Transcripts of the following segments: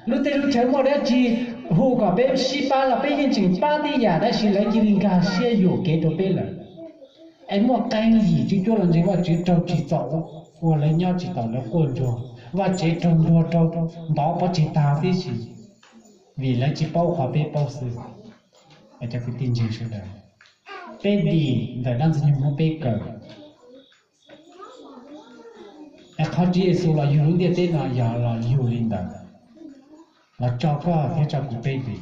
Lub teb lub chaw muaj dab tsi hu kom peb sib pab los peb yeej tseem pab tib yam, tab sis lawv cia li nkag siab yuam kev rau peb lawm. Es muaj qee yim cuab cuab los ntseeg Vajtswv raug tsim txom, ua lawv nyob tsis tau, lawv quaj ntsuag, vaj tsev raug ntsuag rau ntov pov tseg tag tib si, vim lawv tsis paub qhov peb paub xwb. Cov kwv tij ntseeg sawv daws, peb dim ntawm dab Ntxwg Nyoog muab peb kaw. Es qhov Tswv Yexus los yug lub ntiaj teb no yog los yug li ntawd, los tso koj thiab tso kuv peb dim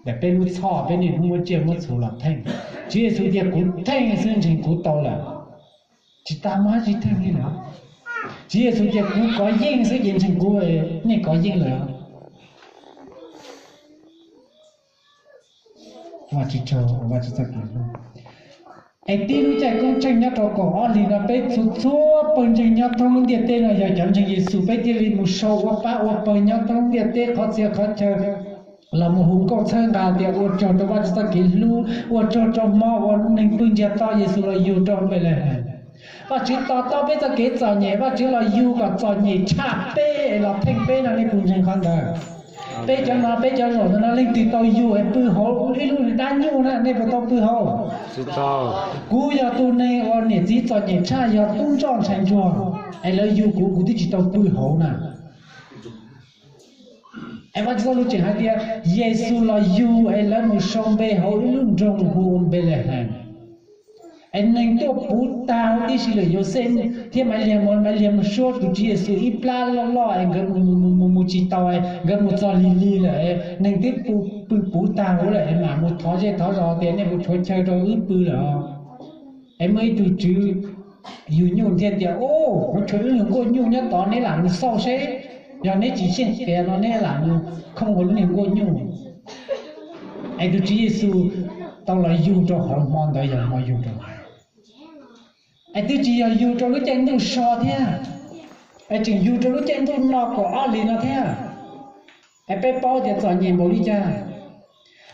ntawm peb lub txhoj, peb niaj hnub muab tsiaj muab txhu los theej. Tswv Yexus tias kuv theej xwb ntseeg kuv tau lawm, tsis tas muaj dab tsi theej li lawm. Tswv Yexus tias kuv kov yeej xwb ces ntseeg kuv, nej kov yeej lawm. Vaj tsis tsaug, vaj tsis txoj kev hlub. Es tib lub caij koob tsheej nyob rau kaum ob hlis no peb txhua txhua pawg ntseeg nyob thoob lub ntiaj teb no yog cov ntseeg Yexus peb thiaj li mus sau ua pab ua pawg nyob thoob lub ntiaj teb qhov txhia qhov chaw los mus hu nkauj txhawb nqa tias ua tsaug rau vaj tsis txoj kev hlub, ua tsaug rau hmo uas neeg pw ntsiag to Yexus los yug rau Npelehees. Vaj Tswv to taub peb txoj kev txom nyem, Vaj Tswv los yug kom txom nyem tshaj peb es los theej peb no, nej puas ntseeg qhov ntawd? Peb cov no, peb cov zaum no leej twg tau yug es pw hauv ib lub dab nyuj na, nej puas tau pw hauv? Kuv yog tus neeg uas niam txiv txom nyem tshaj, yog tub ntsoj ntshai ntsuag, es lawv yug kuv, kuv twb tsis tau pw hauv na. Es Vaj Tswv txoj lus tseem hais tias Yexus los yug es lawv mus sau npe hauv ib lub nroog hu ua Npelehees. Es neeg tuaj puv tag huv tib si lawm, Yauxej thiab Maivliag, Maivliag mus suab tus Tswv Yexus ib plab loj loj es nkawd mus mus mus tsis tau, nkawd mus txog lig lig lawm, neeg twb pw puv tag huv lawm es mam mus thov zej thov zos tias nej puas tshuav chaw rau wb pw lawm os. Es muaj ib tug tswv yug nyuj thiaj tias, Ub, kuv tshuav ib lub niag nkuaj nyuj nyob tod, neb lam mus xauj seb, yog neb tsis xyeej qias no neb lam mus khooj ua lub niag nkuaj nyuj. Es tus Tswv Yexus tau los yug rau hauv hmo ntawd yog hmo yug rau. Es twb tsis yog yug rau lub caij ntuj so thiab, es tseem yug rau lub caij ntuj no kaum ob hlis no thiab. Es peb paub tias txom nyem npaum li cas.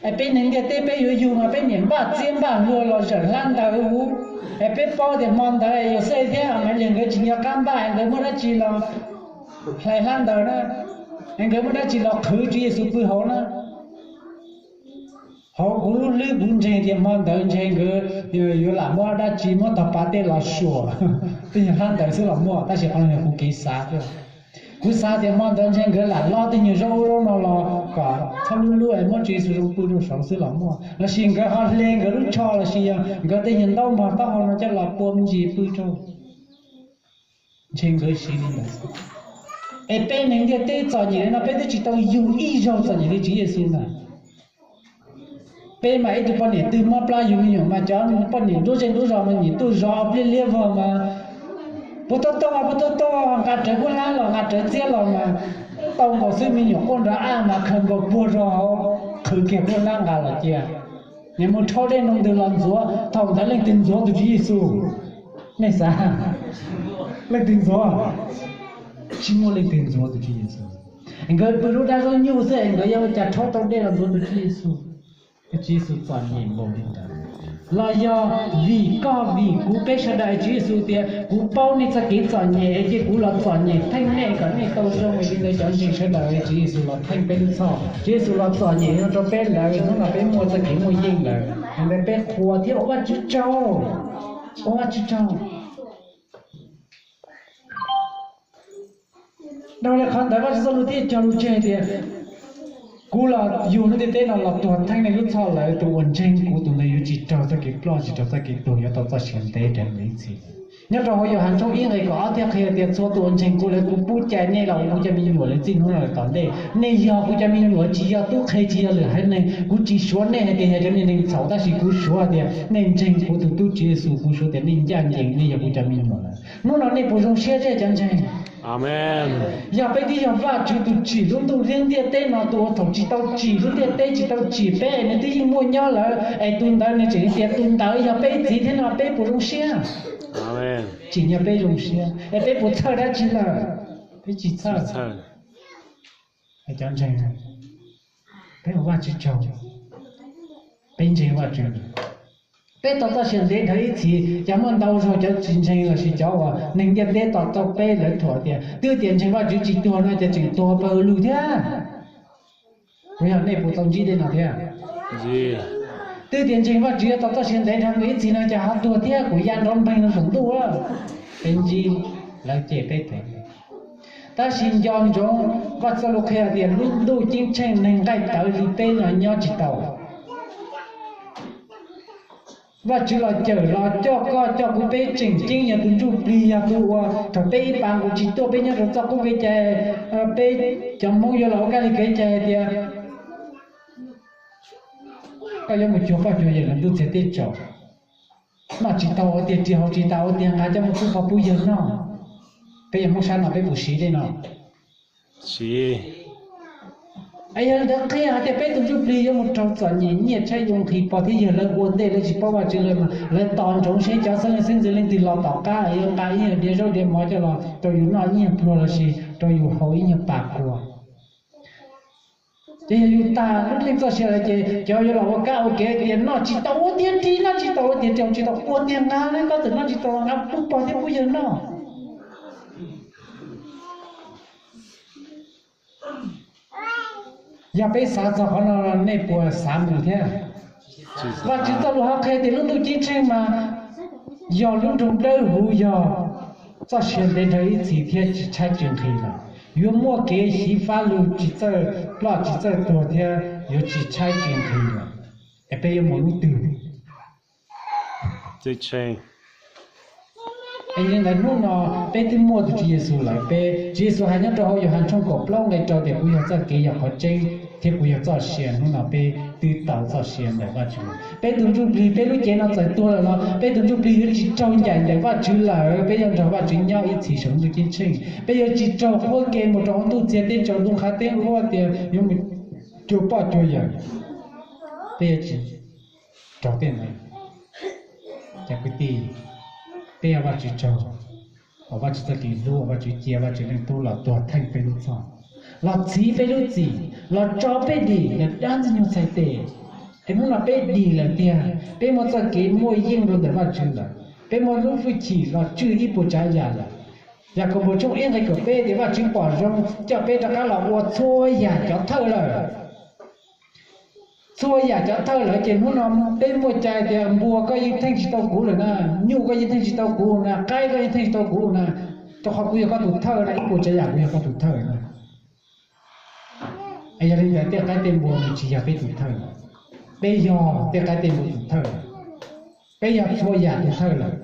Es peb neeg ntiaj teb peb yuav yug mas peb niam npaj txiab npaj hlua los zawm hlab ntawd huv. Es peb paub tias hmo ntawd Yauxej thiab Maivliag nkawd tsis nco qab npaj, nkawd muaj dab tsi los hlais hlab ntawd na, es nkawd muaj dab tsi los qhwv Tswv Yexus pw hauv na. Hauv kuv lub hlwb kuv ntseeg tias hmo ntawd ntshe nkawd yuav lam muab dab tsi muab tog pas tej los suam tej nyuag hlab ntawd xwb los muaj, tab sis qhov no yog kuv kev xav thiab. Kuv xav tias hmo ntawd ntshe nkawd lam lob tej nyuag zaub ub zaub no los kom txhob lub lub es muab Tswv Yexus zoo pw rau saud xwb los muaj, lossis nkawd ho hle nkawd lub tsho lossis yog nkawd tej nyuag ntaub mog taub hau no coj los pua me ntsis pw rau. Ntshe nkawd siv li ntawd. Es peb neeg ntiaj teb txom nyem li no peb twb tsis tau yug ib zaug txom nyem li Tswv Yexus na. Peb mas ib tug poj niam twg mob plab yug me nyuam mas cov poj niam nruab zej nruab zos mas nim tuaj zov pliab liab vog mas, puag tuaj tuaj, puag tuaj tuaj, nqa rawv puab hlab los nqa rawv txiab los mas, tau nkaus xwb me nyuam quaj nrov aj mas khaws nkaus puag rau hauv, qhwv kiag puab hlab nqa los cia. Nim mus rhaub dej nroo ntws los ntxuav, thaum ntawd leej twg ntxuav tus Tswv Yexus? Nej xav, leej twg ntxuav? Tsis muaj leej twg ntxuav tus Tswv Yexus. Nkawd pw lub dab zaub nyuj xwb es nkawd yuav ua cas rhaub tau dej los ntxuav tus Tswv Yexus? Tus Tswv Yexus txom nyem npaum li ntawd. Los yog vim koj vim kuv peb sawv daws, Tswv Yexus tias kuv paub nej txoj kev txom nyem es cia kuv los txom nyem theej nej kom nej tau zoo li ntawd. Cov ntseeg sawv daws, Tswv Yexus los theej peb lub txhoj, Tswv Yexus los txom nyem no rau peb lawm, hnub no peb muaj txoj kev muaj yeej lawm, ntawd peb qhuas thiab ua Vajtswv tsaug, ua Vajtswv tsaug. Dhau li qhov ntawd Vajtswv txoj lus thiaj cog lus tseg tias kuv los yug lub ntiaj teb no los tuag theej nej lub txhoj lawm, tus uas ntseeg kuv tus ntawd yuav tsis raug txoj kev ploj, tsis raug txoj kev tuag, yuav tau txoj sia ntev ntev ib txhis. Nyob rau hauv Yauhas tshooj ib nqe kaum ob thiaj qhia tias txhua tus uas ntseeg kuv lawv kuv pub cai nej los ua kuv cov me nyuam lawv txij hnub no lawm tom ntej. Nej yog kuv cov me nyuam, tsis yog tub qhe tsis yog lwm haiv neeg. Kuv tsis suav nej hais tias yog cov niag neeg txhaum, tab sis kuv suav tias nej ntseeg kuv tus tub Tswv Yexus, kuv suav tias nej ncaj ncees, nej yog kuv cov me nyuam lawm. Hnub no nej puas zoo siab thiab cov ntseeg? Yog peb twb yog Vajtswv tus tsim lub ntuj thiab ntiaj teb no, tus uas thaum tsis tau tsim lub ntiaj teb tsis tau tsim peb es nws twb yeej muaj nyob lawm, es tus ntawd nws tseem tias tus ntawd yog peb txiv thiab no peb puas zoo siab? Tsim nyog peb zoo siab. Es peb puas txhawj dab tsi lawm? Peb tsis txhawj. Cov ntseeg, peb ua Vajtswv tsaug, peb ntseeg Vajtswv. Peb tau txoj sia ntev dhawv ib txhis, cov muaj ntau zog cov tsis ntseeg lossis cov uas neeg ntiaj teb tos tau peb lawv thuam tias twb tias ntseeg Vajtswv tsis tuag no ces tseem tuag pawg lug thiab. Kuv yog nej puas tau ntsib tej no thiab? Twb tias ntseeg Vajtswv yuav tau txoj sia ntev dhawv mus ib txhis no ces ho tuag thiab, kuv ya nrov npeeg rau saum ntuj. Peb ntsib, lawv cem peb thiab. Tab sis nco ntsoov, Vajtswv txoj lus qhia tias lub ntuj ceeb tsheej neeg nqaij tawv li peb no nyob tsis tau. Vajtswv los cawm los coj koj coj kuv, peb tseem ceeb yog tus ntsuj plig, yog tus uas thaum peb ib pas nqus tsis tuaj, peb nyob rau txoj qub kev cai, peb cov Hmoob yuav los ua kab li kev cai hais tias koj yuav mus cuag poj cuag yawm lawv ntuj txiag teb tsaus, noj tsis tau ua tiag, ris haus tsis tau ua tiag, nqa coj mus pub pog pub yawg noj, peb yuav Hmoob sab no peb puas siv tej no? Yog li ntawd qhia hais tias peb tus ntsuj plig yuav mus raug txom nyem, nyiaj tshaib yuav nqhis, pog thiab yawg lawv ua ntej lawv tsis paub Vajtswv lawm mas lawv tos ntsoov seb cov xeeb leej xeeb ntxwv leej twg los tom qab yuav nqa ib nyuag diav zaub diav mov coj los rau yus noj ib nyuag pluag lossis rau yus haus ib nyuag pas kua. Ces yog yus tas lub neej txoj sia lawm ces cov yuav los ua kab ua kev tias noj tsis tau ua tiag, ris noj tsis tau ua tiag, ris tsis tau ua tiag, nqa li koj txawm noj tsis tau los nqa pub pog thiab pub yawg noj. Yog peb xav txog qhov no, nej puas xav mus thiab? Vajtswv txoj lus ho qhia tias lub ntuj ceeb tsheej mas yog lub nroog dawb huv, yog txoj sia ntev dhawv ib txhis thiab tsis tshaib tsis nqhis lawm. Yuav muaj kev xyiv fab lug tsis txawj ploj tsis txawj tuag thiab yuav tsis tshaib tsis nqhis lawm. Es peb yuav mus lub twg? Yog li ntawd hnub no peb twb muaj tus Tswv Yexus lawm, peb, Tswv Yexus hais nyob rau hauv Yauhas tshooj kaum plaub nqe rau tias kuv yog txoj kev, yog qhov tseeb, thiab kuv yog txoj sia. Hnub no peb twb tau txoj sia ntawm Vajtswv. Peb tus ntsuj plig, peb lub cev no txawm tuag lawm los peb tus ntsuj plig yuav tsis raug ncaim ntawm Vajtswv lawm, peb yuav nrog Vajtswv nyob ib txhis saum ntuj ceeb tsheej. Peb yuav tsis raug qhuab ke mus rau hauv ntuj txiag teb tsaus, ntuj qhav teb nquab tias yuav mus cuag poj cuag yawm. Peb yuav tsis raug tej ntawd. Cov kwv tij, peb yog Vajtswv tsaug, uas Vajtswv txoj kev hlub, uas Vajtswv cia Vajtswv Leej Tub los tuag theej peb lub txhoj, los txhiv peb lub txim, los tso peb dim ntawm dab Ntxwg Nyoog txhais tes. Es hnub no peb dim lawm tiag, peb muaj txoj kev muaj yeej rau ntawm Vajtswv lawm, peb muaj lub hwj chim los tswj ib puas tsav yam lawm. Yakaunpaus tshooj ib nqe kaum peb tias Vajtswv pom zoo coj peb rov qab los ua txhua yam cov thawj lawm. Txhua yam cov thawj lawm ces hnub no peb muaj cai tias npua koj yeej theej tsis tau kuv lawm na, nyuj koj yeej theej tsis tau kuv na, qaib koj yeej theej tsis tau kuv na, rau qhov kuv yog koj tus thawj na, ib puas tsav yam kuv yog koj tus thawj na. Es yog li ntawd tej qaib tej npua nws tsis yog peb tus thawj, peb yog tej qaib tej npua tus thawj, peb yog txhua yam tus thawj lawm.